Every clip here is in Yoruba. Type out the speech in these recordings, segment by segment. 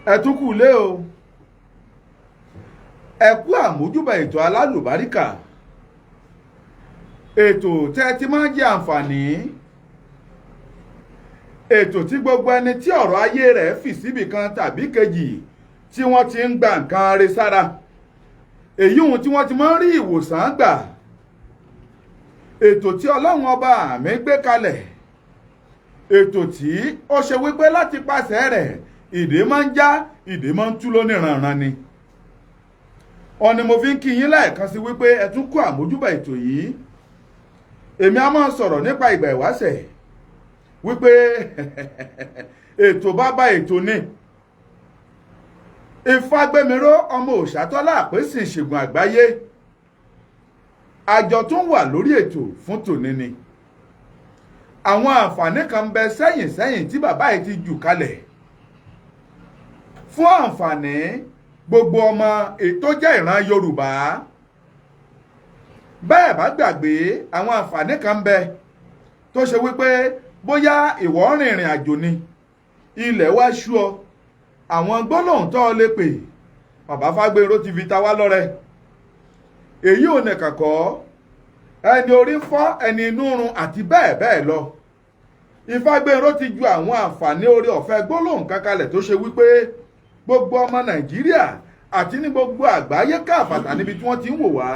Ẹ tún kú lé o, ẹ kú àmójúbà ètò alálùbáríkà, ètò tẹ́ ẹ ti máa ń jẹ àǹfààní, ètò tí gbogbo ẹni tí ọ̀rọ̀ ayé rẹ̀ fì síbì kan tàbí kejì tí wọ́n ti ń gba nǹkan re sára, èyí ohun tí wọ́n ti máa ń rí ìwòsàn gbà, ètò tí Ọlọ́run Ọba mi gbé kalẹ̀, ètò tí ó ṣe wípé láti pàṣẹ rẹ̀ ìdè máa ń já, ìdè máa ń tú lóníranran ni. Ọ̀ni mo fi ń kí yín lẹ́ẹ̀kan sí wípé ẹ tún kú àmójúbà ètò yìí. Èmi á máa sọ̀rọ̀ nípa ìgbà ìwáṣẹ̀ wípé ètò bàbá ètò ni. Ìfagbémiró ọmọ Òṣàtọ́lá àpèsè ìṣègùn àgbáyé, àjọ tó ń wà lórí ètò fún tòní ni. Àwọn àǹfààní kan ń bẹ sẹ́yìn sẹ́yìn tí bàbá yìí ti jù kalẹ̀ fún àǹfààní gbogbo ọmọ tó jẹ́ ìran Yorùbá. Bẹ́ẹ̀ bá gbàgbé, àwọn àǹfààní kan ń bẹ tó ṣe wípé bóyá ìwọ rìnrìn àjò ni, ilẹ̀ wá ṣú ọ, àwọn gbólóhùn tó lè pè, bàbá Fágbénró ti fi ta wá lọ́rẹ. Èyí ò nìkan kọ́, ẹni orí ń fọ́, ẹni inú run àti bẹ́ẹ̀ bẹ́ẹ̀ lọ. Ìfágbénró ti ju àwọn àǹfààní orí ọ̀fẹ́ gbólóhùn kan kalẹ̀ tó ṣe wípé gbogbo ọmọ Nàìjíríà àti ní gbogbo àgbáyé káàfàtà níbi tí wọ́n ti ń wò wá,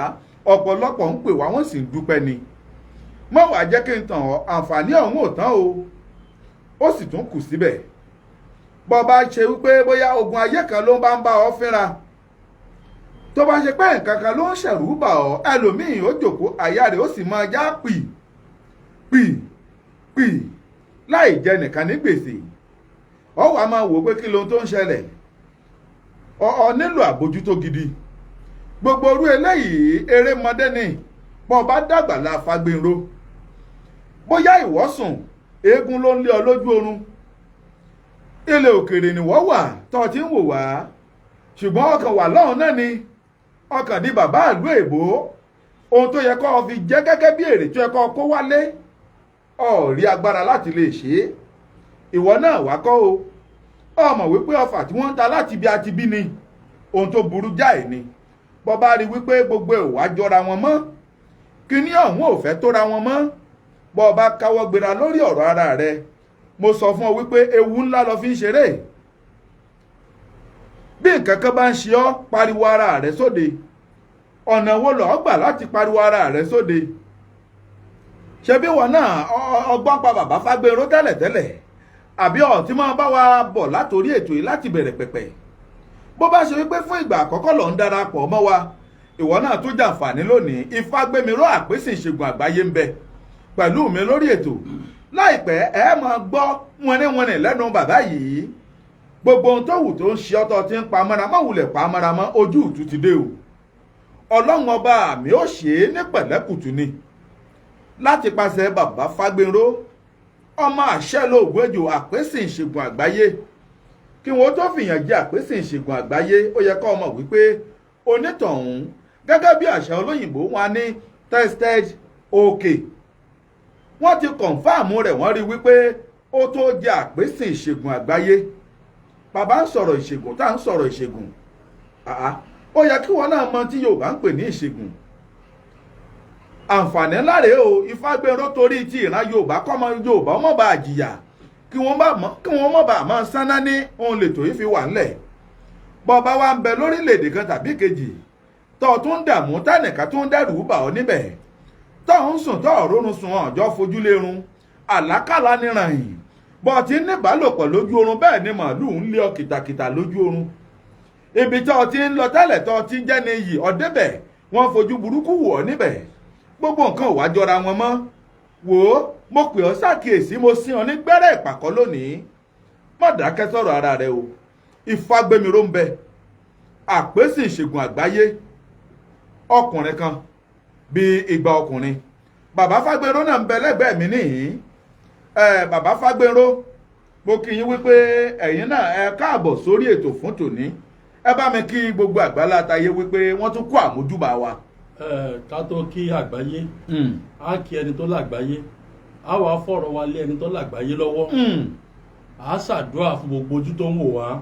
ọ̀pọ̀lọpọ̀ ń pè wá, wọ́n sì ń dúpẹ́ ni. Mọ́ wàá jẹ́ kí n tàn ọ́, àǹfààní ọ̀hún ò tán o, ó sì tún kù síbẹ̀. Bọ́ bá ṣe wípé bóyá ogun ayé kan ló bá ń bá ọ fínra, tó bá ṣe pé nǹkan kan ló ń ṣẹ̀rù bà ọ́, ẹlòmíì ó jòkó, àyà rẹ̀ ó sì máa já pì pì pì láì jẹ nìkan ní gbèsè. Ọ wàá máa wò pé kí lohun tó ń ṣẹlẹ̀. Ọ nílò àbójútó gidi. Gbogbo orú eléyìí, erémọdé ni. Bọ́ bá dàgbà la Fágbénró, bóyá ìwọ sùn, eégún ló ń lé ọ lójú oorun, ilẹ̀ òkèèrè nìwọ́ wà tó ti ń wò wá, ṣùgbọ́n ọkàn wà lọ́hùn náà ni, ọkàn di bàbá ìlú èbó. Ohun tó yẹ kó o fi jẹ́ gẹ́gẹ́ bí èrè tó yẹ kó o kó wálé, o rí agbára láti lè ṣe é. Ìwọ náà wá kọ́ o, ọmọ wípé ọfà tí wọ́n ń ta láti bí a ti bí ni, ohun tó burú jáì ni. Bọ́ bá rí wípé gbogbo ẹ̀ wá jọra wọn mọ́, kíní ọ̀hún ò fẹ́ tóra wọn mọ́, bọ́ bá káwọ́ gbéra lórí ọ̀rọ̀ ara rẹ, mo sọ fún ọ wípé ewu ńlá lọ fi ń ṣeré. Bí nǹkan kan bá ń ṣe ọ́, pariwo ara rẹ sóde. Ọ̀nà wo lọ́ọ́ gbà láti pariwo ara rẹ sóde? Ṣebí wọn náà ọgbọ́n pa bàbá Fágbénró tẹ́lẹ̀tẹ́lẹ̀, àbí ọ̀ tí máa bá wa bọ̀ látòrí ètò yìí láti bẹ̀rẹ̀ pẹ̀pẹ̀? Bó bá ṣe wípé fún ìgbà àkọ́kọ́ lọ ń darapọ̀ mọ́ wa, ìwọ náà tó jàǹfààní lónìí. Ifágbémiró àpèsè ìṣègùn àgbáyé ń bẹ pẹ̀lú mi lórí ètò. Láìpẹ́, ẹ máa gbọ́ wìnrìnwìnrìn lẹ́nu bàbá yìí. Gbogbo ohun tó wù tó ń ṣe ọ́tọ̀ tí ń pamọ́ra, má wulẹ̀ pamọ́ra mọ́, ojú ìtú ti dé o. Ọlọ́run Ọba mi ó ṣe é ní pẹ̀lẹ́kùtù ni láti pàṣẹ bàbá Fágbénró, ọmọ àṣẹ lóògùn ejò, àpèsè ìṣègùn àgbáyé. Kí wọ́n tó fìyàn jẹ àpèsè ìṣègùn àgbáyé, ó yẹ kó ọmọ wípé onítọ̀hún, gẹ́gẹ́ bí àṣà olóyìnbó wọn ní tested okay, wọ́n ti confirm rẹ̀, wọ́n rí wípé ó tó jẹ àpèsè ìṣègùn àgbáyé. Bàbá ń sọ̀rọ̀ ìṣègùn, tá à ń sọ̀rọ̀ ìṣègùn, ó yẹ kí wọn náà mọ tí Yorùbá ń pè ní ìṣègùn. Àǹfààní ńlá rèé o. Ifágbénró torí ti ìran Yorùbá, kọ́mọ Yorùbá mọ̀ bá jìyà, kí wọ́n mọ̀ bá máa sáná ní ohun lètò yìí fi wà ńlẹ̀. Bọ́ bá wa ń bẹ lórílẹ̀‐èdè kan tàbí kejì tó o tún ń dààmú, tánìkan tó ń dẹ́rù bà ọ́ níbẹ̀, tó ń sùn tó ọ̀rọ̀run sùn, ọ̀jọ́ fojú lérun, àlákàlà nírànyìn, bọ́ ti ní ìbálòpọ̀ lójú oorun, bẹ́ẹ̀ ni màálùú ń lé ọ kìtàkìtà lójú oorun. Ibi tó o ti ń lọ tẹ́lẹ̀, tó o ti ń jẹ́ ní iyì ọ̀dẹ́bẹ̀, wọ́n fojú burúkú wọ̀ ọ́ níbẹ̀. Gbogbo nǹkan ò wá jọra wọn mọ́. Wò ó, mo pè ọ́ ṣàkíyèsí, mo sín ọ ní gbẹ́rẹ́ ìpàkọ́ lónìí. Má dákẹ́ sọ̀rọ̀ ara rẹ o. Ìfagbémiró ń bẹ, àpèsè ìṣègùn àgbáyé, ọkùnrin kan bíi igba ọkùnrin. Bàbá Fágbénró náà ń bẹ lẹ́gbẹ̀ẹ́ mi níhìn. Ẹ bàbá Fágbénró, mo kí yín wípé ẹ̀yin náà ẹ káàbọ̀ sórí ètò fún tòní. Ẹ bá mi kí gbogbo àgbálá tayé wípé wọ́n tún kó àmójúbà wa. Ẹ ká tó kí àgbáyé, á kí ẹni tó lágbáyé, á wàá fọ̀rọ̀ wa lé ẹni tó lágbáyé lọ́wọ́. À á ṣàdúrà fún gbogbo ojú tó ń wò wá.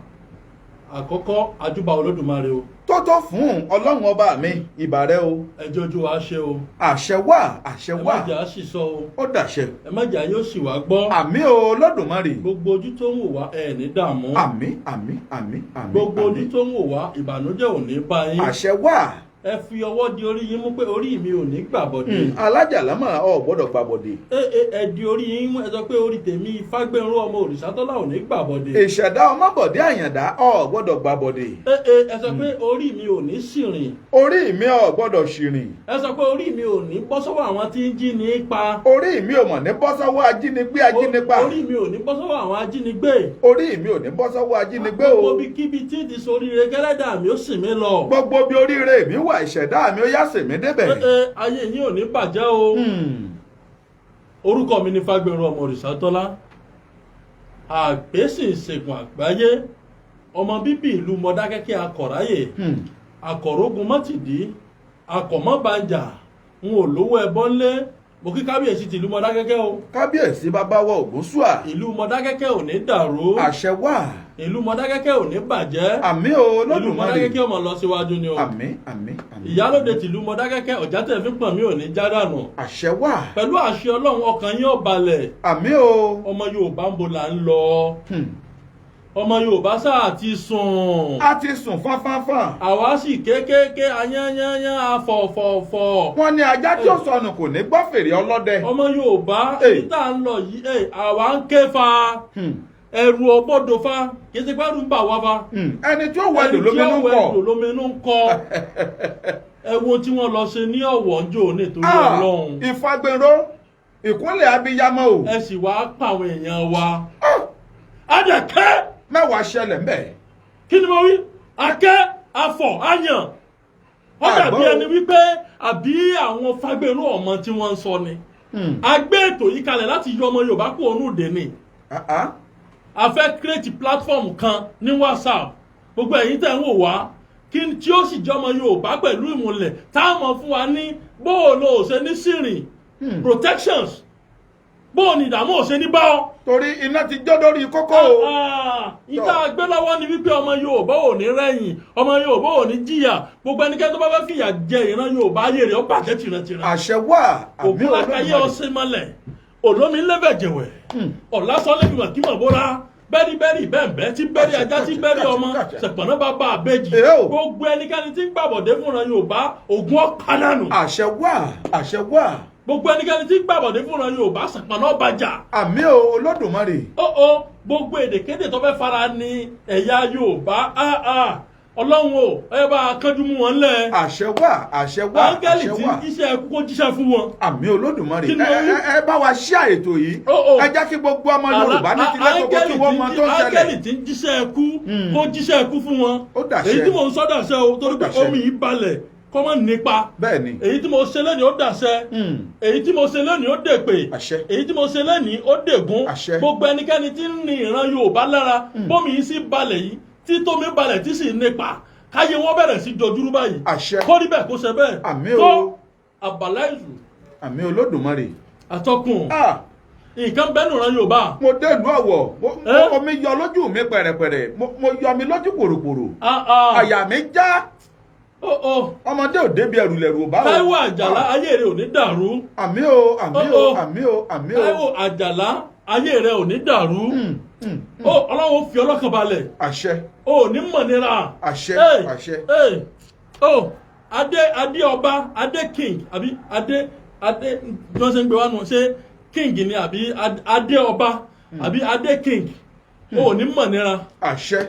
Àkọ́kọ́, ajúbà Olódùmarè o. Tó tó fún Ọlọ́run ọba mi, ìbà rẹ o. Ẹjọ́ ojú wa ṣe o. Àṣẹ wà, àṣẹ Ẹ má wà. jẹ́ á sì sọ o. Ó dàṣẹ. Ẹ má jẹ́ yóò sì wá gbọ́. Àmín o, Olódùmarè. Gbogbo ojú tó ń wò wá, ẹ ní dààmú. Àmín, àmín, àmín, àmín. Gbogbo ojú Àmín. tó ń wò wá, ìbànújẹ́ ò ní bá yín. Àṣẹ wà. Ẹ fi ọwọ́ di orí yín mú pé orí mi ò ní gbàbọ̀dé. Alájàlámà ò gbọ́dọ̀ gbàbọ̀dé. Ẹ ẹ ẹ di orí yín mú, ẹ sọ pé orí tèmi Fágbénró ọmọ Òrìṣàtọ́lá ò ní gbàbọ̀dé. Ìṣẹ̀dá ọmọbọ̀dé Àyàndá ò gbọ́dọ̀ gbàbọ̀dé. Ẹ ẹ ẹ sọ pé orí mi ò ní ṣìrìn. Orí mi ò gbọ́dọ̀ ṣìrìn. Ẹ sọ pé orí mi ò ní bọ́ sọ́wọ́ àwọn tí ń jí ní pa. Orí mi ò mọ̀ ní bọ́ sọ́wọ́ ajínigbé, ajínipa. Orí mi ò ní bọ́ sọ́wọ́ àwọn ajínigbé. Orí mi ò ní bọ́ sọ́wọ́ ajínigbé o. Gbogbo ibikíbi tí ti soríire, kẹ́lẹ́dà mi ó sì mí lọ. Gbogbo bí oríire mi wà, ìṣẹ̀dá mi ó yá sèmi débẹ̀. Ẹ ẹ, ayé yín ò ní bàjẹ́ o. Orúkọ mi ni Fágbénró ọmọ Òrìṣàtọ́lá, àgbésìn ìṣègùn àgbáyé, ọmọ bíbí ìlú Mọdákẹ́kẹ́, akọ̀ráyè, akọ̀rógun mọ́tìdí, akọ̀mọ́bànjà, n ò lówó ẹbọ ńlé. Mo kí kábíyèsí tìlú Mọdákẹ́kẹ́ o. Kábíyèsí bàbá wa Ògúnṣùà. Ìlú Mọdákẹ́kẹ́ ò ní dàrú. Àṣẹ wà. Ìlú Mọdákẹ́kẹ́ ò ní bàjẹ́. Àmín o, Ìlú Olódùmarè. Mọdákẹ́kẹ́ ò mọ̀ lọ síwájú ni o. Àmín, àmín, àmín. Ìyálóde tìlú Mọdákẹ́kẹ́, ọ̀já tẹ̀ fi pọ̀n mí ò ní já dànù. Àṣẹ wà. Pẹ̀lú àṣẹ Ọlọ́run, ọkàn yín ó balẹ̀. Àmín o. Ọmọ Yorùbá, ń bo là ń lọ? Ọmọ Yorùbá sáà ti sùn. A ti sùn fánfánfán. Àwa sì kéékèèké, ayányányán, afọ̀fọ̀fọ̀. Wọ́n ní ajá tí ó sọnù kò ní gbọ́ fèrè ọlọ́dẹ. Ọmọ Yorùbá, ibi tá à ń lọ yìí, àwa ń ké fa. Ẹrù ọgbọ́dọ̀ fa, kì í ṣe pé ẹrù ń bà wá fa. Ẹni tí ó wẹ̀dò Ẹni tí lóminú ó ń wẹ̀dò kọ̀. lóminú ń kọ́. Ẹ wo tí wọ́n lọ ṣe ní Ọ̀wọ̀ ń jò nítorí Ọlọ́run. Ìfagbèrò ìkúnlẹ̀ abiyamọ o. Ẹ sì wá pa àwọn èèyàn wa. Adẹ̀kẹ́. Mẹ́wàá ṣẹlẹ̀ ńbẹ̀. Kí ni mo wí? Akẹ́, afọ̀, àyàn, ó dàbí Àgbọ̀ o. ẹni wípé àbí àwọn Fágbèrò ọmọ tí wọ́n ń sọ ni. A gbé ètò yìí kalẹ̀ láti yọ ọmọ Yorùbá kúrò nínú ìdè ni. A fẹ́ create platform kan ní WhatsApp, gbogbo ẹ̀yin tẹ̀ ń wò wá, kí tí ó sì jẹ́ ọmọ Yorùbá pẹ̀lú ìmùlẹ̀ táwọn fún wa ní bóòlù ò ṣe ní sírìn, protections, bóòlù ìdààmú ò ṣe ní bá ọ. Torí iná ti jó lórí kókó o. Ìta gbé lọ́wọ́ ni wípé ọmọ Yorùbá ò ní rẹ̀yìn, ọmọ Yorùbá ò ní jìyà. Gbogbo ẹnikẹ́ni tó bá fẹ́ fìyà jẹ ìran Yorùbá, ayé rẹ̀ ó bàjẹ́ tìrantìran. Àṣẹ wà, àmín. Ògùn lákàyè Olódùmarè. Ọsẹ mọ́lẹ̀ olómi lẹ́bẹ̀jẹ̀wẹ̀ ọ̀làsọ́lẹ́gbìmọ̀ kí mọ̀ bóra bẹ́ẹ̀ni bẹ́ẹ̀ni bẹ́ẹ̀nbẹ́ tí bẹ́ẹ̀ni ajá tí bẹ́ẹ̀ni ọmọ ṣẹ̀pọ̀nà bá bá àbẹ́jì. Èé o. Gbogbo ẹnikẹ́ni tí ń gbàbọ̀dé fúnra Yorùbá, ògùn ọ̀kadànù. Àṣẹ wà, àṣẹ wà. Gbogbo ẹnikẹ́ni tí ń gbàbọ̀dé fúnra Yorùbá, ṣẹ̀pọ̀nà ọ̀bàjà. Àmín o, Olódùmarè. Ó gbogbo èdèkéde tó fẹ́ fara ní ẹ̀yà Yorùbá, Ọlọ́run o, ẹ bá a kánjú mú wọn lẹ̀. Àṣẹ wà, àṣẹ wà. Áńgẹ́lì Àṣẹ tí wà. ń jíṣẹ́ ẹkú kó jíṣẹ́ fún wọn. Àmín Olódùmarè. Kí ni Ẹ mo wí? ẹ bá wa ṣí ètò yìí. Ó, ó. Ẹ jẹ́ kí gbogbo ọmọ Yorùbá ní tilẹ̀ kókó kí wọ́n mọ tó ń ṣẹlẹ̀. Áńgẹ́lì tí ń jíṣẹ́ ẹkú kó jíṣẹ́ ẹkú fún wọn. Ó dàṣẹ. Èyí tí mò ń sọ dàṣẹ o, torí pé Dàṣẹ. omi yìí balẹ̀ kọ́ mọ́ nípa. Bẹ́ẹ̀ ni. Èyí tí mo ṣe lónìí, ó dàṣẹ. Èyí tí mo ṣe lónìí, ó dèpè. Àṣẹ. Èyí tí mo ṣe lónìí, ó dègún. Àṣẹ. Gbogbo ẹnikẹ́ni tí ń ní ìran Yorùbá lára, bómi yìí sì balẹ̀ yìí, tí tómi balẹ̀ tí sì nípa, káyé wọn bẹ̀rẹ̀ sí dojúrú báyìí. Àṣẹ. Kó rí bẹ́ẹ̀, kó ṣe bẹ́ẹ̀. Àmín o. Tó àbàlá ìlú. Àmín Olódùmarè. Àtọkùn, Ah, nǹkan bẹ́ẹ̀ nù ran Yorùbá. Mo dé ìlú Ọ̀wọ̀, Eh? omi yọ lójú mi pẹ̀rẹ̀pẹ̀rẹ̀, mo yọ mi lójú pòròpòrò. Ah, ah. Àyà mi já. Oh, oh. Ọmọdé ò débi ẹrù lẹ̀rù ò bá o. Táíwò Àjàlá, ayé rẹ ò ní dàrú. Àmín o, àmín o. Oh, oh. Àmín o, àmín o. Táíwò Àjàlá, ayé rẹ ò ní dàrú. Ó Ọlọ́run ó fi ọlọ́kàn balẹ̀. Àṣẹ. Ó ní mọ̀nira. Àṣẹ. Hey, Àṣẹ. hey. Oh, adé adé ọba, adé king, àbí adé adé bí wọ́n ṣe ń gbé wá nù, ṣé king ni àbí adé ọba àbí adé king? Ó ní mọ̀nira. Àṣẹ.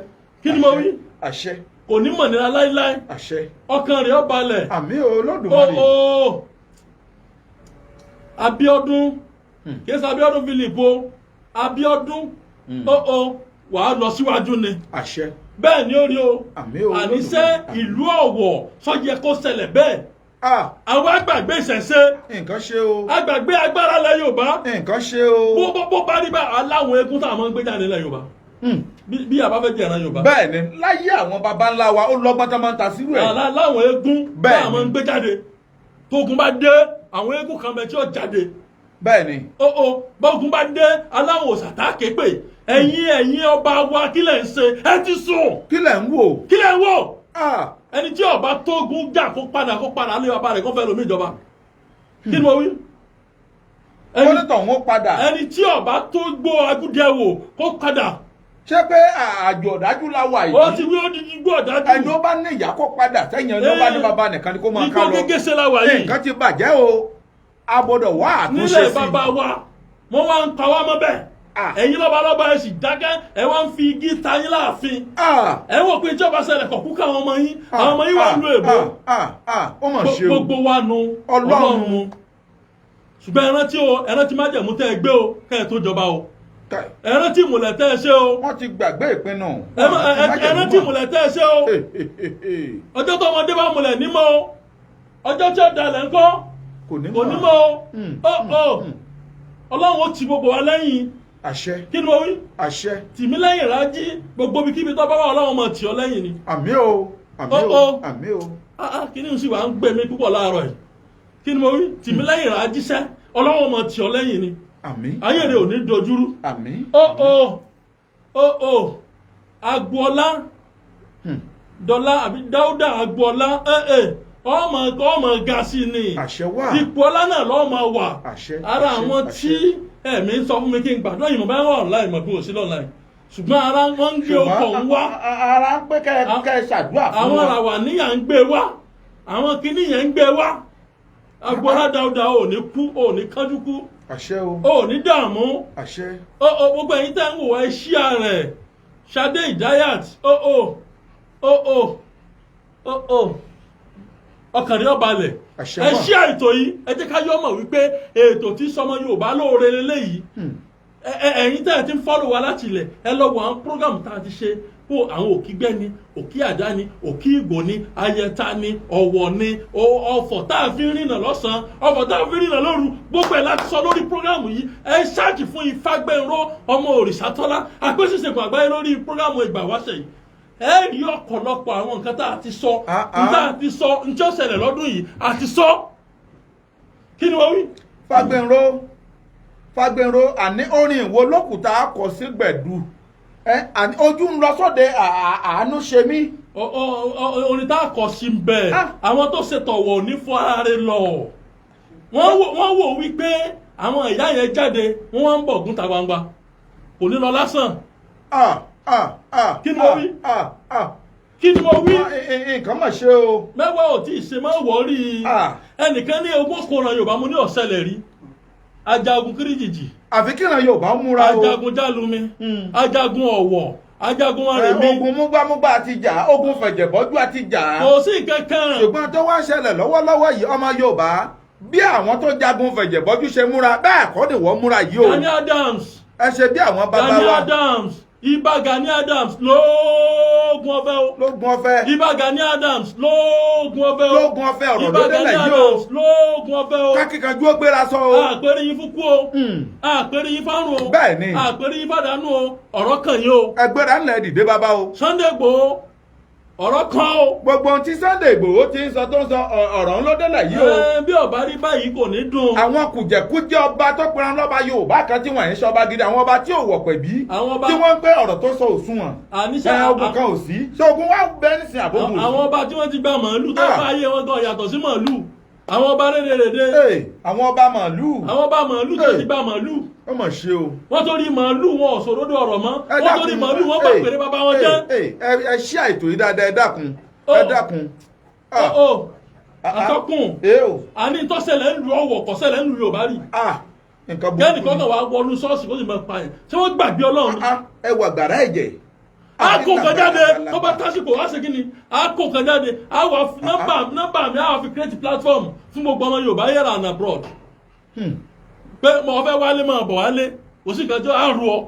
Kí ni mo wí? Àṣẹ. Kò ní mọ̀nira láíláí. Àṣẹ. Ọkàn rẹ̀ ó balẹ̀. Àmín o, Olódùmarè. Ó Abíọ́dún, kìí ṣe Abíọ́dún Philip o, Abíọ́dún, ó wàá lọ síwájú ni. Àṣẹ. Bẹ́ẹ̀ ni ó rí o. Àmín o, Àníṣe Olódùmarè. ìlú Ọ̀wọ̀ sọ́yẹ kó ṣẹlẹ̀ bẹ́ẹ̀. Ah, Àwọn àgbàgbé ìṣẹ̀ṣe, nǹkan ṣe o. àgbàgbé agbára lẹ Yorùbá. Nǹkan ṣe o. Bó bá rí bá aláwọn eégún tá a máa ń gbé jáde lẹ Yorùbá, bí a bá fẹ́ jẹ̀ràn Yorùbá. Bẹ́ẹ̀ ni, láyé àwọn baba ńlá wa, ó lọ́gbọ́n tó máa ń ta sírú ẹ̀. Láwọn eégún tá a máa ń gbé jáde, tógun bá dé, àwọn eégún kan bẹ tí ó jáde. Bẹ́ẹ̀ ni. Ó bọ́gun bá dé, aláwọ̀ òsàtà képe. Ẹ̀yin ọba wa, kí lẹ̀ ń ṣe? Ẹ ti sùn. Kí lẹ̀ ń wò? Kí lẹ̀ ń wò? Ah, ẹni tí ọba tógun jà, kó padà lé bàbá rẹ̀, kó fẹ́ lómi ìjọba. Kí ni mo wí? Kọ́nítọ̀ ń padà. Ẹni tí ọba tó gbó agúdẹ̀wò, kó padà. Ṣé pé àjò ọ̀dájú la wà Ó ti yìí? wí, ó di igbó ọ̀dájú. Ẹni ó bá ní ìyá kó padà sẹ́yìn, ẹni ó bá ní bàbá nìkan ni kó máa ká Igbó lọ. gégéṣe la wà yìí. Nǹkan ti bàjẹ́ o, a gbọ́dọ̀ wá àtúnṣe Nílẹ̀ sí. bàbá wa, wọ́n wá ń pa wá mọ́ bẹ́ẹ̀. Ah. Ẹ̀yin lọ́balọ́ba, ẹ sì dákẹ́, ẹ wá ń fi igi ta yín láàfin. Ah, Ẹ wò pé ìjọba ṣẹlẹ̀ kọ̀ kú káwọn ọmọ yín, àwọn ọmọ yín wà ń lo èbó. Ah, ah, ó mà ṣe o. Gbogbo wa nu. Ọlọ́run. Ṣùgbọ́n ẹ rántí o, ẹ rántí májẹ̀mú tẹ́ ẹ gbé o kẹ́ ẹ tó jọba o. Kai, Ẹ rántí ìmùlẹ̀ tẹ́ ẹ ṣe o. Wọ́n ti gbàgbé ìpinnu. Ẹ rántí ìmùlẹ̀ tẹ́ ẹ ṣe o. Ọjọ́ tó ọmọdé bá múlẹ̀ nímọ̀ o, ọjọ́ tí ó dalẹ̀ ńkọ́? Kò ní. Kò nímọ̀ o. Ó ó Ọlọ́run ó ti gbogbo wa lẹ́yìn. Àṣẹ. Kí ni mo wí? Àṣẹ. Tìmí lẹ́yìn rájí, gbogbo ibikíbi tó bá wà, Ọlọ́run mọ̀ tì ọ́ lẹ́yìn ni. Àmín o, àmín Ó, o. ó. Àmín o. Ah ah, kí ni sì wà ń gbé mi púpọ̀ láàárọ̀ yìí? Kí ni mo wí? Tìmí lẹ́yìn rájíṣẹ́, Ọlọ́run mọ̀ tì ọ́ lẹ́yìn ni. Àmín. Ayé rẹ̀ ò ní dojúrú. Àmín. Ó ó ó ó, Agboola Dọ́là àbí Dáúdà Agboola, ẹ ẹ ọmọ ọmọ ga sí ni. Àṣẹ wà. Ipò ọlá náà lọ́mọ wà. Àṣẹ, Ara àṣẹ, àwọn àṣẹ. tí ẹ̀mí sọ fún mi kí n gbàdúrà yìí, mo bá wà online, mọ̀ bí wò sí online, ṣùgbọ́n ara wọn ń gbé ọkọ̀ ń wá. Ara ń pé kẹ́ ẹ ṣàdúrà fún Àwọn wọn. ará níyà ń gbé wá, àwọn kinní yẹn ń gbé wá. Agboola Dáúdà, ò ní kú, ò ní kánjú kú. Àṣẹ o. Ò ní dààmú. Àṣẹ. Ó ó, gbogbo ẹ̀yin tẹ́ ń wò wá, ẹ share rẹ̀. Ṣadé Ìdáyàt, ó ó ó ó ó ó, ọkàn rẹ̀ ó balẹ̀. Àṣẹ Ẹ wà. share ètò yìí, ẹ jẹ́ ká yọ́ mọ̀ wípé ètò tí sọmọ Yorùbá lóore lélẹ́yìí. Ẹ̀yin tẹ́ ẹ ti ń follow wa láti ilẹ̀, ẹ lọ wo àwọn program tá a ti ṣe kó àwọn òkígbẹ́ ni, òkí àdá ni, òkí ìgbò ni, ayẹta ni, ọ̀wọ̀ ni, ọ̀fọ̀ tá a fi ń rìnà lọ́sàn-án, ọ̀fọ̀ tá a fi ń rìnà lóru, gbogbo ẹ̀ láti sọ lórí program yìí. Ẹ search fún Ifágbẹ́nró ọmọ Òrìṣàtọ́lá àpèsèsègùn àgbáyé lórí program ìgbà wáṣẹ̀ yìí, ẹ rí ọ̀pọ̀lọpọ̀ àwọn nǹkan tá a ti sọ. Ah, ah. Nǹkan tá a ti sọ, nǹkan tí ó ṣẹlẹ̀ lọ́dún yìí, a ti sọ. Kí ni wọ́n wí? Fágbénró, Fágbénró, àní orin ìwo lókùtà kọ sí gbẹ̀du ẹ, àní ojú ń lọ sóde àánú ṣe mí. Orin tá a kọ sí ń bẹ. Ah. Àwọn tó ṣètò ọ̀wọ̀ ní fún ara rẹ̀ lọ, wọ́n wò wípé àwọn ìyá yẹn jáde, wọ́n wá ń bọ̀ gúnta gbangba, kò ní lọ lásán. Ah, ah, ah. Kí ni mo wí? Ah, ah. Kí ni mo wí? Ah, nǹkan mà ṣe o. Mẹ́wàá ò tí ì ṣe, máa wọ̀ rí i. Ah. Ẹnìkan ní ogún kóran Yorùbá, mo ní ọ̀sẹ̀lẹ̀ rí ajagun kíríjìjì. Àfi kíran Yorùbá ó múra o. Ajagun jálumi, ajagun Ọ̀wọ̀, ajagun Arèmí. Ogun múgbámúgbá àti jà, ogun fẹ̀jẹ̀bọ́jú àti jà. Kò sí nǹkan kan. Ṣùgbọ́n tó wá ṣẹlẹ̀ lọ́wọ́lọ́wọ́ yìí, ọmọ Yorùbá, bí àwọn tó jagun fẹ̀jẹ̀bọ́jú ṣe múra, bẹ́ẹ̀ kọ́ ni wọ́n múra yìí o. Gani Adams. Ẹ ṣe bí àwọn bàbá Gani wa. Adams, Ibà Gani Adams lóògùn ọ̀fẹ́ o. Lógun ọ̀fẹ́. Ibà Gani Adams lóògùn ọ̀fẹ́ o. Lógun ọ̀fẹ́, ọ̀rọ̀ Ibà ló Gani délẹ̀ yìí o. Adams lóògùn ọ̀fẹ́ o. Kákíkanjú ó gbéra sọ o. Àpèrè yín fún kú o. Àpèrè yín fárùn o. Bẹ́ẹ̀ ni. Àpèrè yín fàdánù o. Ọ̀rọ̀ kàn yín o. Ẹgbẹ́ra ńlẹ̀, dìde bàbá o. Sunday Igboho, ọ̀rọ̀ kan o. Gbogbo ohun tí Sunday Igboho ti ń sọ tó ń sọ, ọ̀rọ̀ ń ló délẹ̀ yìí o. Ẹ, bí ọba rí báyìí, kò ní dùn. Àwọn kùjẹ̀kújẹ ọba tó pera lọ́ba Yorùbá kan tí wọ́n ń ṣọba gidi, àwọn ọba tí ò wọ̀ pẹ̀bí, Àwọn ọba- tí wọ́n ń pé ọ̀rọ̀ tó sọ òṣùwọ̀n. Àníṣe Ẹ ogun kan ò sí, ṣé ogun wá bẹ́ẹ̀ nísìnyí, àbógun ò sí? Àwọn ọba tí wọ́n ti gba màálù tó Ah. bá ayé wọn gan yàtọ̀ sí màálù, àwọn ọba rédèrèdè. Ee, àwọn ọba màálù. Àwọn ọba màálù tó Hey. ti gba màálù. Ó mà ṣe o. Wọ́n tó rí màálù, wọn ò sòrodo ọ̀rọ̀ mọ́. Ẹ Wọ́n tó rí dákun, màálù, wọ́n bá ee, pèrè bàbá wọn ee, jẹ́. ee, ẹ ṣí àìtò yìí dáadáa, ẹ dákun, Ó. ẹ dákun. Ó ó, atọ́kùn. Ee o. Àní tọ́sẹ̀lẹ̀ ń lu Ọ̀wọ̀, kọ́sẹ̀lẹ̀ ń lu Yorùbá rí. Ah, nǹkan burúkú. Kẹ́nìkan kan wà wọnú ṣọ́ọ̀ṣì, kó sì máa pa yẹn, ṣé wọ́n gbàgbé Ọlọ́run ni? Ah, ẹ wà gbàrà ẹ̀jẹ̀. A kó kan jáde tó bá tásìkò, á ṣe kí ni, a kó kan jáde, a wà nọ́mbà mi, a wà fi create platform fún gbogbo ọmọ Yorùbá here and abroad pé mo fẹ́ wálé, máa bọ̀ wálé, kò sí nǹkan tó á rú ọ.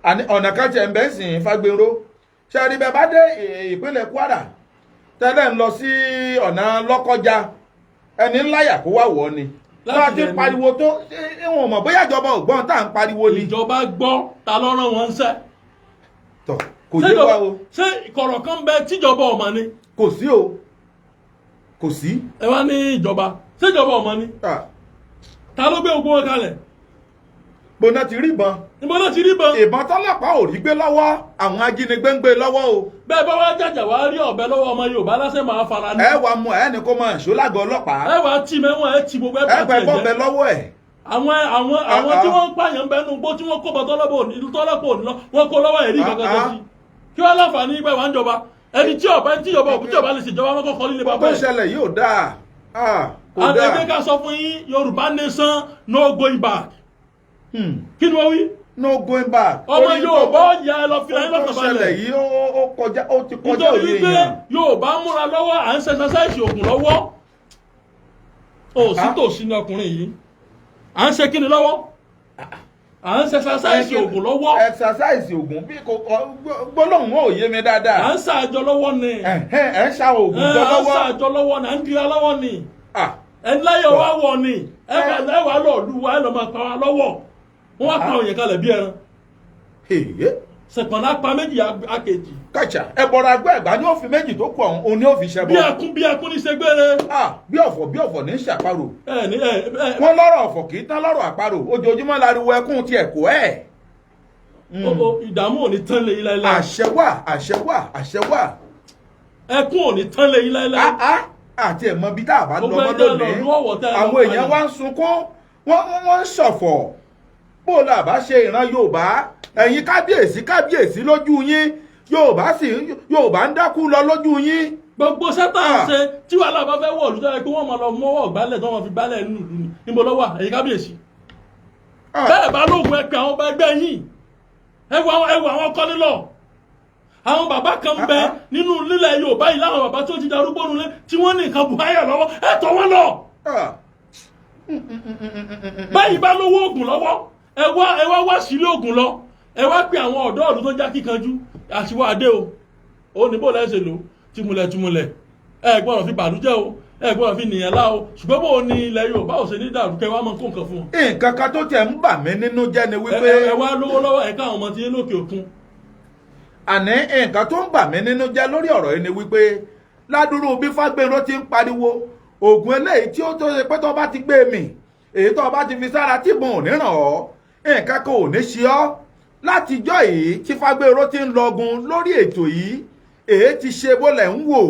Àní ọ̀nà kan tiẹ̀ ń bẹ́ sìn Fágbénró, ṣe rí bẹ́ẹ̀ bá dé ìpínlẹ̀ Kwara tẹ́lẹ̀ ń lọ sí ọ̀nà Lọ́kọ́já, ẹni ńláyà kó wá wọ̀ ni. Láti Bá a ti lẹ̀ ni. pariwo tó, ìwọ̀n mọ̀ bóyá ìjọba ò gbọ́n tá à ń pariwo ni. Ìjọba gbọ́, ta ló rán wọn ṣẹ́? Tọ̀, kò yé wa o. Ṣé ìkọ̀rọ̀ kan bẹ tíjọba ọmọ ni? Kò sí o, kò sí. Ẹ wá ní ìjọba, ṣé ìjọba ọmọ ni? Ah, Ta ló gbé gbogbo wọn kalẹ̀? Gbóná ti rí ìbọn. Níbo náà ti rí ìbọn? Ìbọn tọ́lọ́pàá ò rí gbé lọ́wọ́, àwọn ajínigbé ń gbé lọ́wọ́ o. Bẹ́ẹ̀ bá wá jàjà wá rí ọ̀bẹ lọ́wọ́ ọmọ Yorùbá lásẹ̀ máa fara ní. Ẹ wàá mú ẹ ní kó máa ṣó lágọ̀ọ́ ọlọ́pàá. Ẹ wàá tì mẹ́wọ̀n, ẹ tì gbogbo ẹ ẹ bá pẹ́ tiẹ̀ bọ́ọ̀bẹ jẹ́. lọ́wọ́ ẹ̀. Àwọn Ah, tí ah. wọ́n ń pààyàn ń bẹnu gbó tí wọ́n kó bọ́ tọ́lọ́pọ̀ òní tọ́lọ́pọ̀ òní lọ, wọ́n kó lọ́wọ́ ẹ̀rí kankan tó Ah, ah. sí. Kí wọ́n láǹfààní ìgbà wà ń jọba, ẹni tí ọba tí ìjọba òkú tí ọba lè ṣèjọba wọn kọ́kọ́ líle tó bàbá ẹ̀. ṣẹlẹ̀ yóò dáa. Ah, kò Àtẹ̀jẹ́ dáa. ká sọ fún yín, Yorùbá nation, no going back. Kí ni wọ́n wí? No going back. Ọmọ Torí Yorùbá ọ̀yà, ẹ lọ fira yín tó lọ́kàn ṣẹlẹ̀ balẹ̀. yìí ó kọjá, ó ti kọjá Nítorí òye wípé èèyàn. Yorùbá múra lọ́wọ́, à ń ṣe exercise ògùn lọ́wọ́. Ó sí Ah. tòsí ní ọkùnrin yìí, à ń ṣe kíni lọ́wọ́? À ń ṣe exercise ògùn lọ́wọ́. Exercise ògùn bí kò gbólóhùn ò yé mi À dáadáa. ń ṣàjọ lọ́wọ́ ni. Ẹ̀hẹ́n, ẹ̀ ń ṣa ògùn jọ À ń lọ́wọ́. ṣàjọ lọ́wọ́ ni, à ń dira lọ́wọ́ ni. Ah, Ẹni láyé wa wọ̀ ni, ẹ wà lọ lù wa, ẹ lọ máa pa wa lọ́wọ́. Wọ́n wá pa òyìn kalẹ̀ bí ẹran. Èyí. Ṣẹ̀pọ̀nà pa méjì àkejì. Kàṣà ẹ bọ̀rọ̀ àgbẹ̀ ẹ̀gbá ní ó fi méjì tó kù ọ̀hún, òun ní ó fi ṣẹbọ. Bí ẹkún bí ẹkún ní ṣègbére. Ah, bí ọ̀fọ̀ bí ọ̀fọ̀ ní ṣàparò. Ẹ ní ẹ ẹ. Wọ́n lọ́rọ̀ ọ̀fọ̀ kì í tán lọ́rọ̀ àparò, ojoojúmọ́ láriwo ẹkún tiẹ̀ kó ẹ̀. O ìdààmú ò ní tán lé yín láéláé. Àṣẹ wà, àṣẹ wà, àṣẹ wà. Ẹkún ò ní tán lé yín láéláé. Ah, ah, àti ẹ̀mọ́ bíi tá a bá lọ Gbogbo mọ́ ẹjọ́ lọ lónìí. lú ọ̀wọ̀ tẹ́ ẹ lọ Àwọn èèyàn pààyàn. wá ń sunkún, wọ́n ń ṣọ̀fọ̀. Bó la bá ṣe ìran Yorùbá, ẹ̀yin kábíyèsí, kábíyèsí lójú yín, Yorùbá sì Yorùbá ń dákú lọ lójú yín. Gbogbo sẹ́tà ń Ah. ṣe tí wàhálà bá fẹ́ wọ̀ lùtọ́ yẹ kí wọ́n máa lọ mọ́wọ́ gbálẹ̀ tí wọ́n máa fi gbálẹ̀ nínú ìlú ni. Níbo ló wà, ẹ̀yin kábíyèsí? Ah, Bẹ́ẹ̀ bá lóògùn, ẹ pé àwọn ọba ẹgbẹ́ yín. Ẹ wo àwọn kọ́nílọ̀, àwọn bàbá kan ń bẹ Ah, ah. nínú lílẹ̀ Yorùbá yìí, láwọn bàbá tó ti darúgbó nulẹ̀ tí wọ́n ní nǹkan buhaya lọ́wọ́, ẹ tọ̀ wọ́n lọ. Ah. Báyìí bá lówó oògùn lọ́wọ́, ẹ wá wá sílé oògùn lọ, ẹ wá pé àwọn ọ̀dọ́ ọ̀dọ́ tó já kíkanjú àtiwọ́ adé o. Ó ní bó lẹ́sẹ̀ lò tìmùlẹ̀ tìmùlẹ̀, ẹ gbọ́dọ̀ fi bàlújẹ́ o, ẹ gbọ́dọ̀ fi nìyẹn lá o. Ṣùgbọ́n bó o ní ilẹ̀ Yorùbá ò ṣe ní dàrú, kẹ wá mọ kó nǹkan fún wọn. Nǹkan kan tó tiẹ̀ ń bà mí nínú jẹ́ ni wípé Ẹ wá lówó lọ́wọ́, ẹ káwọn ọmọ tí yín lókè òkun. Àní nǹkan tó ń bà mí nínú jẹ́ lórí ọ̀rọ̀ yìí ni wípé ládùúrú bí Fágbénró ti ń pariwo oògùn eléyìí tí ó tó ṣe pé tó bá ti gbé mì, èyí tó bá ti fi sára, tìbọn ò ní ràn ọ́, nǹkan kan ò ní ṣe ọ́. Látijọ́ yìí tí Fágbénró ti ń lọgun lórí ètò yìí, èyí ti ṣe bólẹ̀ ń wò.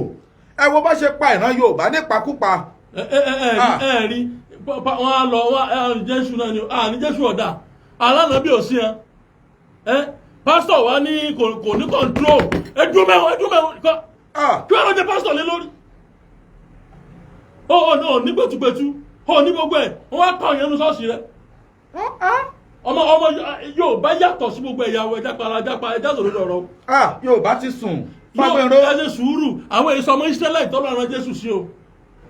Ẹ wo bá ṣe pa ìran Yorùbá nípakúpa. Ẹ ẹ ẹ Ah. ẹ rí wọn á lọ wọn ẹ ní Jésù náà ni à ní Jésù ọ̀dà alánà bí ò sí ẹ ẹ pásítọ̀ wa ní kò ní control. Ẹ dúró mẹ́wọ̀n, ẹ dúró mẹ́wọ̀n kọ́. Ah, Kí wọ́n lọ jẹ pásítọ̀ lé lórí. Ó ó ní gbẹtugbẹtu, ó ní gbogbo ẹ̀, wọ́n wá pa òyìnbó ṣọ́ọ̀ṣì rẹ. Ah, ah. Ọmọ Yorùbá yàtọ̀ sí gbogbo ẹ̀yà ẹ̀já para ẹ̀já pa ẹ̀já sòdodo ọ̀rọ̀. Ah, Yorùbá ti sùn. Fágbénró. Yóò ẹ ṣe sùúrù. Àwọn èso ọmọ Israẹli tọ́lọ́ ẹran Jésù sí o,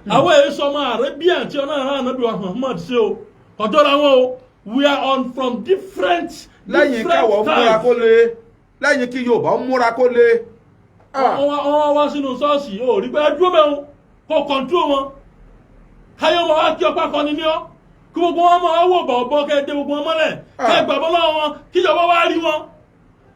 àwọn èso ọmọ Arabian tí ọlọ́run rán Ànábì wa Muhammad sí o, kọjọ́ra wọn o. We are on from different Lẹ́yìn different káwọ̀ múra kó le, lẹ́yìn kí Yorùbá múra kó le. Ah. Wọ́n wá sínú ṣọ́ọ̀ṣì, ó rí pé ẹ dúró mẹ́wọ̀n kó control wọn, káyọ̀ wọn wá kí ọpá kọ́ni ní ọ́, kí gbogbo wọn máa wò bọ̀ bọ́, kẹ́ ẹ dé gbogbo wọn mọ́lẹ̀, kẹ́ ẹ gbàgbọ́ lọ́wọ́ wọn, kíjọba wá rí wọn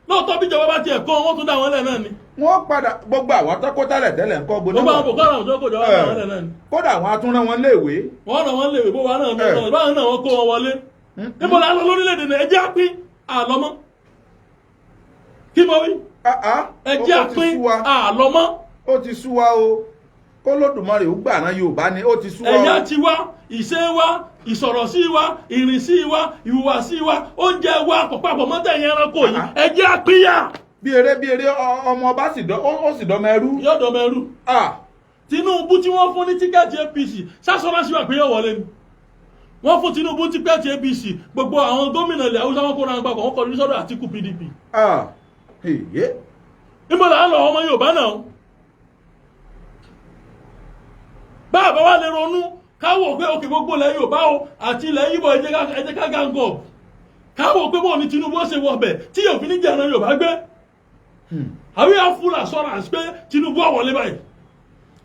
lóòótọ́. Bí ìjọba bá tiẹ̀ kọ́ wọn, tún dá wọn lẹ̀ náà ni. Wọ́n padà gbogbo àwọn tọ́kọ́ tẹ́lẹ̀ tẹ́lẹ̀ ń kọ́ gbóná. Gbogbo àwọn Boko Haram tó kò jọba dá wọn lẹ̀ náà ni. Kódà àwọn atúnrán wọn léèwé. Wọ́n ràn wọ́n léèwé bó wa náà náà báwọn náà wọ́n kó wọn wọlé. Níbo la lọ lórílẹ̀‐èdè náà? Ẹ jẹ́ á pín àlọ́mọ́. Kí mo wí? Ah, ah, Ẹ jẹ́ ó á ti pín sú wa. àlọ́mọ́. Ó ti sú wa o. Kólódùmarè ó gbà rán Yorùbá ni, ó ti sú wa Ẹ̀yà o. tiwa, ìṣe wa, ìsọ̀rọ̀sí wa, ìrìnsí wa, ìhùwàsí wa, oúnjẹ wa kò papọ̀ mọ́tẹ̀yìn ẹranko yìí. Ah. Ẹ jẹ́ á pínyà. Bí eré bí eré, ọmọ ọba sì dọ́ ó sì dọ́mọ ẹrú. Yọ̀dọ̀ mẹ́rù. Ah, Tinubu tí wọ́n fún ní ticket APC sásọ́nà sí wà pé yóò wọlé ni. Wọ́n fún Tinubu ticket APC, gbogbo àwọn gómìnà ilẹ̀ Haúsá wọn kó ra papọ̀, wọ́n kọjú sọ́dọ̀ Àtíkù PDP. Ah, èyí. Níbo là ń lọ, ọmọ Yorùbá náà? Báàbá wa lè ronú káwọ pé òkè gbogbo ilẹ̀ Yorùbá o àti ilẹ̀ Ìgbò, ẹ jẹ́ ká gang up, káwọ pé bóun ni Tinubu ó ṣe wọ ọbẹ̀ tí yóò fi ní jẹ́ ẹran Yorùbá gbé. Àbí yà full assurance pé Tinubu ó wọlé báyìí?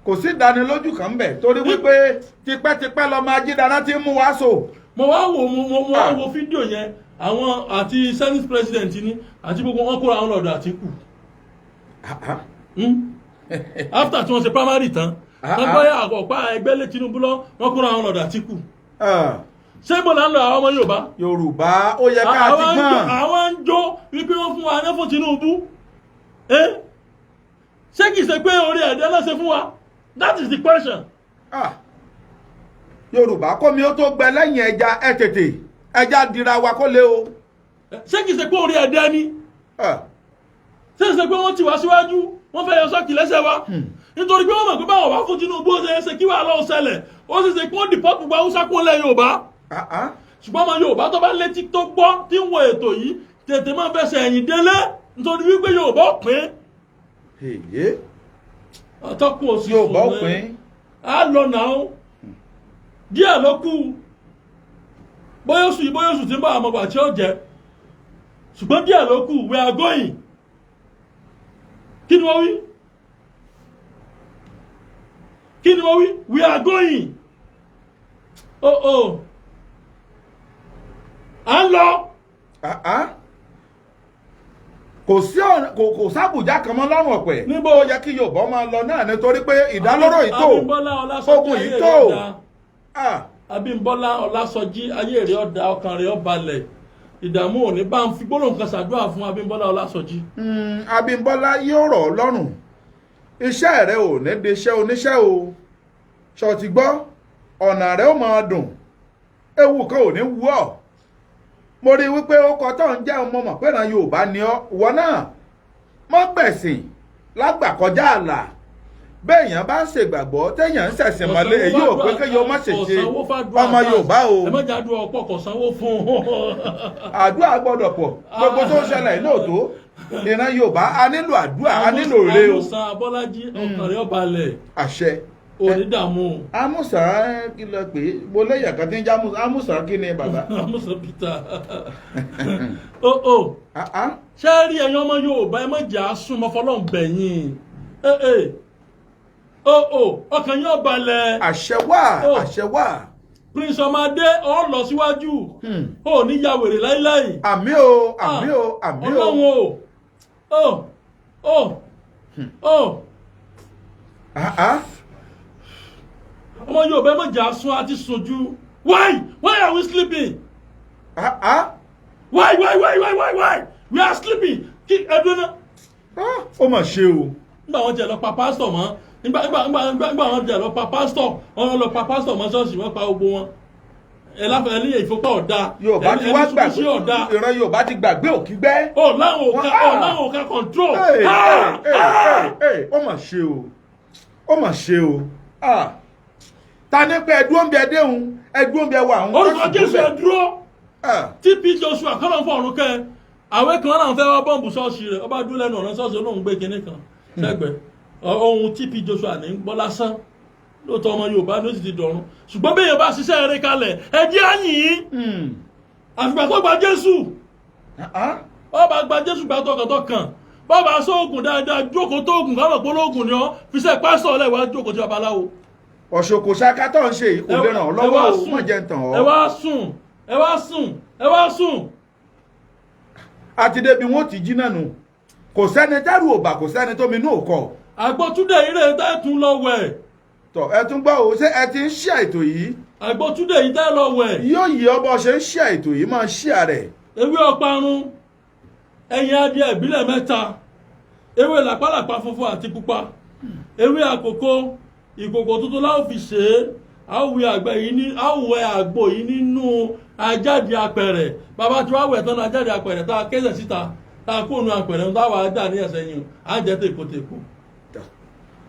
Kò sí ìdánilójú kan bẹ̀ torí wípé tipẹ́tipẹ́ lọ́mọ ajídáná ti ń mú wa so. Mo wá wo mo mo mo wá Ah. wo fídíò yẹn, àwọn àti senate president ní àti gbogbo wọn kóra àwọn lọ́dọ̀ Àtíkù. Ah, ah. After tí wọ́n ṣe primary tán, Ah, wọ́n ah. gbọ́ àkọ́pá ẹgbẹ́ lé Tinubu lọ, wọ́n kóra àwọn lọ́dọ̀ Àtíkù. Ah. Ṣé bó la ń lọ àwọn ọmọ Yorùbá? Yorùbá, ó yẹ ká ti gbọ́n. Àwọn ń jó wípé wọ́n fún wa ní fún Tinubu. Eh? Ṣé kìí ṣe pé orí ẹ̀dẹ́ lọ́sẹ̀ fún wa? That is the question. Ah. Yorùbá, kómi ó tó gbẹ lẹ́yìn ẹja, ẹ tètè ẹja dira wa kó lé o. Ṣé kìí ṣe pé orí ẹ̀dẹ́ ni? Ah. Ṣé kìí ṣe pé wọ́n ti wá síwájú, wọ́n fẹ́ yọ sọ́ọ̀kì lẹ́sẹ̀ wa, nítorí pé wọ́n mọ̀ pé báwọn bá fún Tinubu, ó ṣe é ṣe kí wàá lọ́ọ́ ṣẹlẹ̀, ó sì ṣe kí wọ́n deport gbogbo Haúsá kó lẹ̀ Yorùbá. Ah, ah. Ṣùgbọ́n ọmọ Yorùbá tó bá létí tó gbọ́ tí ń wo ètò yìí, tètè máa fẹsẹ̀ ẹ̀yìn délé, nítorí wípé Yorùbá ò pín. Èyí. Ọtọ́kùn òsì. Yorùbá ò pín. Á lọ nà ó, díẹ̀ ló kù. Bóyá oṣù yìí, bóyá oṣù tí ń bá àmọ́gbà tí ó jẹ́, ṣùgbọ́n díẹ̀ ló kù. We are going. Kí ni wọ́n wí? Kí ni wọ́n wí? We are going. Oh oh, à ń lọ. Ah, ah. Kò sí ọ̀nà, kò sábùjá kan mọ́ lọ́rùn ọ̀pẹ. Níbo? Ó yẹ kí Yorùbá máa lọ náà, nítorí pé ìdálóró yìí tó, Abímbọ́lá Ọlásọjí, ogun ayé yìí rẹ̀ tó. ọ̀dà. Ah. Abímbọ́lá Ọlásọjí, ayé rẹ̀ ọ̀dà, ọkàn rẹ̀ ó balẹ̀, ìdààmú òní bá ń fi gbólóhùn kan ṣàdúrà fún Abímbọ́lá Ọlásọjí. Abímbọ́lá, yóò rọ̀ ọ́ lọ́rùn. Iṣẹ́ rẹ ò ní di iṣẹ́ oníṣẹ́ o. Ṣọ̀tì gbọ́, ọ̀nà rẹ ó máa dùn, ewu kan ò ní wú ọ́. Mo rí i wípé ó kọ tó ń jẹ́ ọmọ mọ̀ pé ìran Yorùbá ni ọ́. Ìwọ náà mọ́ gbẹ̀sìn lágbàkọjá àlà. Béèyàn bá ń ṣègbàgbọ́, téèyàn ń ṣẹ̀sìn mọ́lé, èyí ò pé kéèyàn má ṣe ṣe ọmọ Yorùbá o. Ẹ má jáde ọ̀pọ̀, kò sanwó fún un. Àdúrà gbọ́dọ̀ pọ̀. Gbogbo tó ń ṣẹlẹ̀ lóòótọ́, ìran Yorùbá, a nílò àdúrà, a nílò ire o. Amúsàn Abọ́lájí, ọkàn rẹ̀ ó balẹ̀. Àṣẹ. Òní dààmú. Amúsàn, kí ló pé mo léyàn kan tí ń jẹ́ Amúsàn? Amúsàn kí ni bàbá? Amúsàn Peter ó ó. Ah, ah. Ṣé ẹ rí, ẹ̀yin ọmọ Yorùbá, ẹ má jà á sùn mọ́ fọlọ́n bẹ̀yìn. Ẹ ẹ ó ó, ọkàn yín ó balẹ̀. Àṣẹ wà. Oh. Àṣẹ wà. Prince Ọmọdé, ọ lọ síwájú, ó ní ya wèrè láíláì. Àmín o, àmín o, àmín o. Ọlọ́run o, ó ó ó. Ah, ah. Ọmọ Yorùbá, ẹ má jà á sùn, àti sùn jù. Why are we sleeping? Ah, ah. Why we are sleeping? Kí ẹdun náà. Ah, ó mà ṣe o. Nígbà wọn jẹ lọ pa pásítọ̀ mọ́, nígbà wọn jẹ lọ pa pásítọ̀, wọn lọ pa pásítọ̀ mọ́ ṣọ́ọ̀ṣì, wọn pa gbogbo wọn. Ẹ láfẹ ẹ níyẹ ìfipá ọ̀dà. Yorùbá ti wá gbàgbé, ìran Yorùbá ti gbàgbé òkígbẹ́. Ọ láwọn òka ọ láwọn òka control. Hey, Ah! hey, Ah! hey, hey, ó mà ṣe o, ó mà ṣe o. Ah. Ta ní pé ẹdúró ń bẹ ẹdéhùn, ẹdúró ń bẹ wà àwọn. Orúkọ Jésù, ẹ dúró. Ah. TP Joshua, kọ́lọ̀ fún ọ̀run kẹ́ àwẹ́ kan náà fẹ́ wá bọ́ǹbù ṣọ́ọ̀ṣì rẹ̀, ọba dúró lẹ́nu ọ̀nà ṣọ́ọ̀ṣì, olóhùn gbé kinní kan sẹ́gbẹ̀ẹ́ ohun TP Joshua ní gbọ́ lásán. Lóòótọ́ ọmọ Yorùbá ní ó sì ti dọ̀run, ṣùgbọ́n bí èèyàn bá ṣiṣẹ́ eré kalẹ̀, ẹ jẹ́ àyìn. Àfìgbà tó gba Jésù, Ah, ah. ọba gba Jésù gba tọkàntọkàn, bọ́ọ̀bà sóògùn dáadáa, jókòó tó oògùn káwọn polóògùn ni ọ́ fi ṣe pásítọ̀ lẹ́wàá, jókòó tí babaláwo. Ọ̀ṣọ́kò ṣáká tó ń ṣe yìí kò lè ràn ọ́ lọ́wọ́ o, mọ̀ jẹ́ ń tàn Ẹ ọ́. wá sùn, ẹ wá sùn, ẹ wá sùn. Àti débi wọn ò ti jí náà nù. Kò sẹ́ni tẹ́rù ò bà, kò sẹ́ni tó mi inú ò kọ̀. Àgbọ̀túndé ire tẹ́ tún lọ wẹ̀. Tọ̀, ẹ tún gbọ́ o, ṣé ẹ ti ń ṣe ètò yìí? Àgbọ̀túndé yìí tẹ́ lọ wẹ̀. Yóò yí ọ bọ́ ṣe ń ṣe ètò yìí, máa ṣe rẹ̀. Ewé ọparun, ẹyin adìẹ ìbílẹ̀ mẹ́ta, ewé làpálàpá funfun àti pupa, ewé àkókò, ìkòkò tuntun láò fi ṣe é. A ó wẹ àgbẹ̀ yìí ní, a ó wẹ àgbo yìí nínú ajáde apẹ̀rẹ̀. Bàbá tí wàá wẹ̀ tán ní ajáde apẹ̀rẹ̀, tá a kẹ́sẹ̀ síta, tá a kóònù apẹ̀rẹ̀, tá a wà á dà ní ẹsẹ̀ yìí, á jẹ́ tèkótèkó.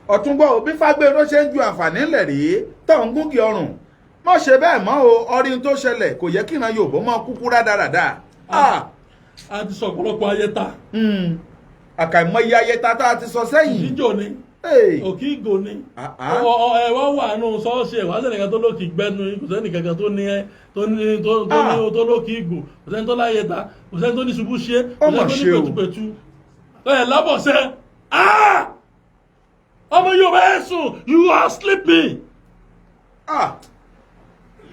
Ọ̀túngbọ́ o, bí Fágbéró ṣe ń ju àǹfààní ńlẹ̀ rèé tó ń gúngi ọrùn, má ṣe bẹ́ẹ̀ mọ́ o. Ọrí tó ṣẹlẹ̀, kò yẹ kí ìran Yorùbá máa kúkú rádaràda. Ah, A ti sọ ọ̀pọ̀lọpọ̀ ayé ta. Àkàìmọye ayẹta tá a ti sọ sẹ́yìn. Jíjò ni. Hey. Òkì ìgò ni. Ah, ah. Ẹ wá wà nù ṣọ́ọ̀ṣì, ẹ wá sẹ́nìkan tó lókì gbẹ́nu, kò sẹ́nì kankan tó ní ẹ tó ní tó tó ní tó lókì ìgò, kò sẹ́ni tó láyé ta, kò sẹ́ni tó ní ṣubú ṣe, kò Ó mà sẹ́ni tó ní ṣe o. pẹ̀tùpẹ̀tù ẹ lábọ̀sẹ̀. Ah! Ọmọ Yorùbá, ẹ sùn, you are sleeping. Ah,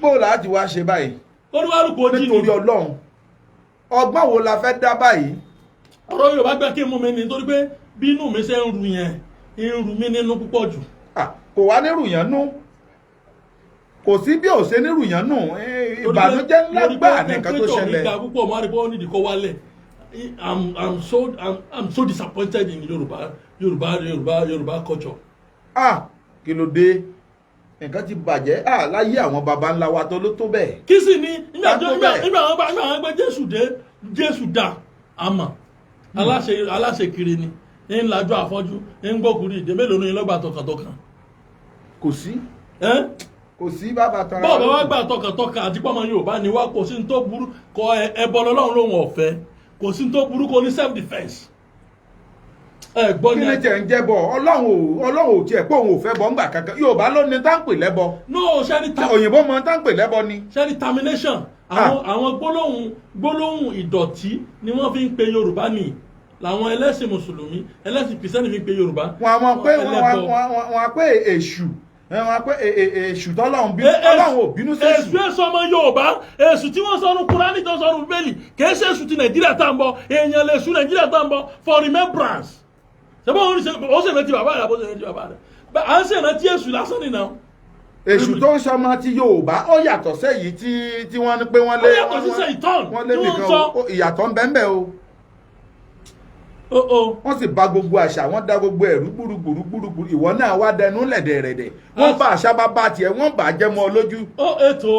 bó láti wá ṣe báyìí? Olúwarùkù ojí ni. Nítorí Ọlọ́run, ọgbọ́n wo la fẹ́ dá báyìí? Ọ̀rọ̀ Yorùbá gbẹ́ kí n mú mi ní, nítorí pé bí inú mi ṣe ń ru yẹn ń ru mí nínú púpọ̀ jù. Ah, kò wá ní rùyàn nú. Kò sí bí ò ṣe nírùyàn nù. Ìbànújẹ́ ńlá gbà ní nǹkan tó ṣẹlẹ̀. Mo rí pé púpọ̀ mo rí pé ó nídìí kó wálẹ̀. I'm so disappointed in Yorùbá, Yorùbá, Yorùbá, Yorùbá culture. Ah, kí ló dé? Nǹkan ti bàjẹ́. Ah, láyé àwọn baba ńlá wa tó ló tó bẹ́ẹ̀. Kí sì ni nígbà tó Ká tó bẹ́ẹ̀. nígbà àwọn gbé Jésù dé, Jésù dà àmọ́ aláṣẹ kiri ni ń lajú àfọ́jú, ń gbókùrí ìdè. Mélòó ní lọ́gbà tọkàntọkàn? Kò sí. Ẹ́? Kò sí bàbá tara. Bọ́ọ̀ bá wá gbà tọkàntọkàn àti pọ́nmọ Yorùbá ni wá, kò sí ní tó burú kọ ẹbọ lọ́lọ́run lóhun ọ̀fẹ́. Kò sí ní tó burú kò ní self defence. Ẹ gbọ́ Kí ni. ni tiẹ̀ ń jẹ́ bọ̀? Ọlọ́run ò tiẹ̀ pé òun ò fẹ́ bọ̀ ńgbà kankan. Yorùbá ló ní táǹpì lẹ́bọ. No, ṣẹ́ni ta Òyìnbó mọ táǹpì lẹ́bọ ni. Ṣẹ́ni termination, àwọn gbólóhùn ìdọ̀tí ni wọ́n fi ń pe Yorùbá ni làwọn ẹlẹ́sìn Mùsùlùmí, ẹlẹ́sìn Kìrìsìtẹ́nì fi ń pe Yorùbá. Wọn a mọ̀ pé Ẹlẹ́bọ. wọn a pé èṣù, wọn a pé èṣù tọ́lọ́run bínú. Ọlọ́run ò bínú sí Èṣù èṣù. Èṣù ọmọ Yorùbá, èṣù tí wọ́n sọnù Kúránì, tó sọnù Bíbélì, kìí ṣe èṣù ti Nàìjíríà tá ń bọ̀. Èèyàn lè ṣù Nàìjíríà tá ń bọ̀ for remembrance. Ṣe bọ́ òun ṣe ó ṣe rántí bàbá rẹ̀, àbó ṣe rántí bàbá rẹ̀. Bẹ́ẹ̀ à ń ṣe rántí èṣù lásán nìyẹn. Èṣù tó ń sọmọ ti Yorùbá, ó yàtọ̀ sẹ́yìí tí wọ́n ní pé wọ́n lé Ó yàtọ̀ sí Ṣàítán wọ́n lé tí wọ́n nìkan sọ. o. Ìyàtọ̀ ń bẹ ń bẹ o. Ó ó. Wọ́n sì bà gbogbo àṣà, wọ́n dá gbogbo ẹ̀rú gbúrúgbúrú gbúrúgbúrú. Ìwọ náà wá dẹnu lẹ̀dẹ̀rẹ̀dẹ̀, wọ́n bá àṣà bá tiẹ̀, wọ́n bà á jẹ́ mọ́ ọ lójú. Ó ètò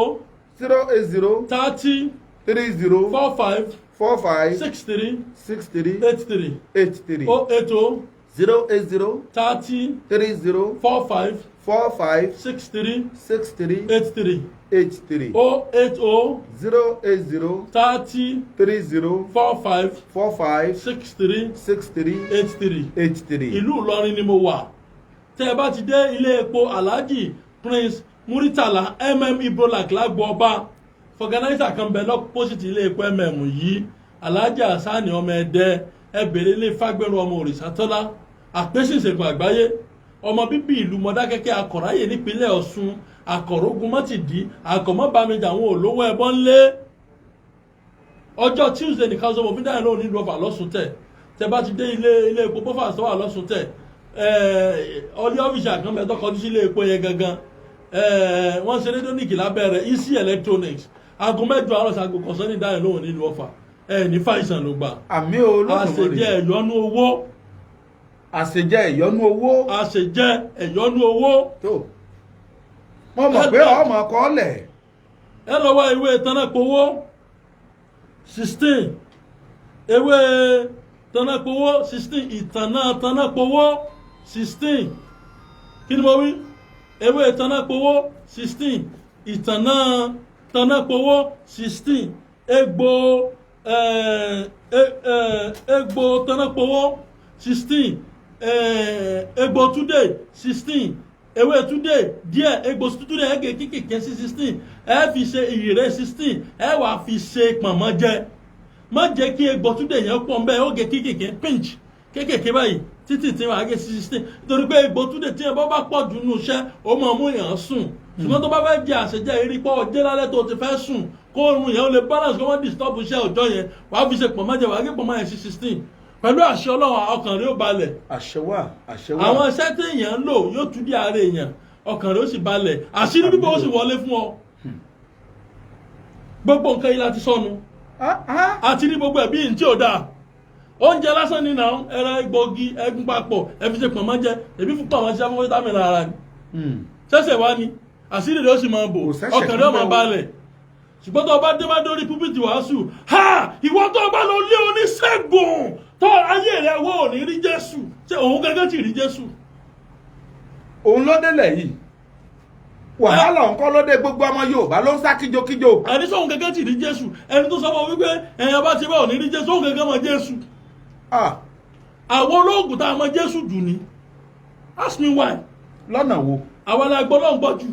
080 30 30 45 45 63 63 83. 83. Ó ètò 080 30 30 45 45 63 63 83. 83. Ó 80 080 30 30 45 45 63 63 83. 83. Ìlú Ìlọrin ni mo wà. Tẹ́ ẹ bá ti dé ilé epo Alhaji Prince Muritala Ibrolak lágbo ọba, vulcanizer kan bẹ l'opposite ilé epo yìí, Alhaji Hassani ọmọ Ẹdẹ. Ẹ bèrè ilé Fágbẹ́rún ọmọ Òrìṣàtọ́lá, àpèsè ìṣègùn àgbáyé, ọmọ bíbí ìlú Mọdákẹ́kẹ́, Akọ̀ráyè nípínlẹ̀ Ọ̀ṣun, akọ̀rógun mọ́tìdí, akọ̀mọ́bàmíjà, àwọn olówó ẹbọ ńlé. Ọjọ́ Tuesday nìkan sọ mo fi dáhùn lóhùn nílùú Ọ̀fà lọ́sùn. Tẹ bá ti dé ilé epo bọ́fà tó wà lọ́sùn, tẹ̀ ọlé ọ́fíìsì àkànbẹ tó kọjú sí ilé epo yẹn gangan, wọ́n ṣe rédíónìkì lábẹ́ rẹ̀, Easy Electronics. Aago 8 àárọ̀ sí aago 1 ní dáhùn lóhùn nílùú Ọ̀fà. Ẹ ní fàìsàn ló gbà. Àmì Olódùmarè. Àṣejẹ ẹ̀yọ́nú owó. Àṣejẹ ìyọnú owó. Àṣejẹ ẹ̀yọ́nú owó. Tó mo mọ̀ pé ọmọ kọ́ lẹ̀. Ẹ lọ wá ewé tanápowó 16, ewé tanápowó 16, ìtànà tanápowó 16. Kí ni mo wí? Ewé tanápowó 16, ìtànà tanápowó 16, egbò tanápowó 16, egbò túdè 16, ewé túdè díẹ̀, egbò túdè ẹgẹ kékèké sí 16. Ẹ fi ṣe ìrẹ́ 16, ẹ wàá fi ṣe pọ̀nmọ́ jẹ. Má jẹ́ kí egbò túdè yẹn pọ̀ nbẹ́, ó gé kékèké, pinch kékèké báyìí títí tí wàá gé sí 16, nítorí pé egbò túdè tí yẹn bá bá pọ̀ jù nínú iṣẹ́, ó máa mú yàn sùn. Ṣùgbọ́n tó bá fẹ́ jẹ àṣejẹ erí pọ̀ ọjẹ́ lálẹ́ tó ti fẹ́ sùn, kó oorun yẹn ó lè balance, kó wọ́n disturb iṣẹ́ ọjọ́ yẹn, wàá fi ṣe pọ̀nmọ́ jẹ, wàá gé pọ̀nmọ́ yẹn sí 16. Pẹ̀lú àṣẹ Ọlọ́run, ọkàn rẹ̀ ó balẹ̀. Àṣẹ wà, àṣẹ wà. Àwọn iṣẹ́ tí èèyàn ń lò yóò tú dí ara èèyàn, ọkàn rẹ̀ ó sì balẹ̀, àṣírí bíbọ̀ ó sì wọlé fún ọ. Gbogbo nǹkan yìí láti sọnù. Ah, ah. Àti ní gbogbo ẹ̀bí tí ò dáa, oúnjẹ lásán ní náà, ẹran egbògi ẹgún papọ̀, ẹ fi ṣe pọ̀nmọ́ jẹ, èbí fún pọ̀nmọ́ ṣiṣẹ́ fún vitamin ara ni. Ṣẹ̀ṣẹ̀ wá ní àṣírí rẹ̀ ó sì máa bò. Kò sẹ́ṣẹ̀ Ọkàn rẹ̀ ó máa kan bẹ́ẹ̀ o. balẹ̀. Ṣùgbọ́n tó o bá dé bá dórí púpìtì wàásù ha, ìwọ tó o bá lọ lé oníṣègùn tó ayé rẹ̀ wọ́n ò ní rí Jésù. Ṣé òun gẹ́gẹ́ tí rí Jésù? Òun ló délẹ̀ yìí, wàhálà òun kọ́ ló dé, gbogbo ọmọ Yorùbá ló ń sá kíjokíjo. Ẹni sóhun gẹ́gẹ́ tí rí Jésù, ẹni tó sọ fún ọ wípé ẹ̀yàn bá ti bá ò ní rí Jésù, òun gẹ́gẹ́ mọ Jésù. Ah, Àwọn olóògùn tá a mọ Jésù jù ni. Ask me why. Lọ́nà wo? Àwa la gbọ́ lọ́n gbọ́ jù.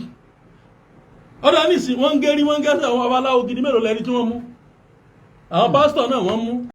Ọ̀dà nísìn, wọ́n ń gérí, wọ́n ń gẹ́sẹ̀. Àwọn babaláwo gidi mélòó lẹ́ni tí wọ́n mú? Àwọn pásítọ̀ náà wọ́n mú.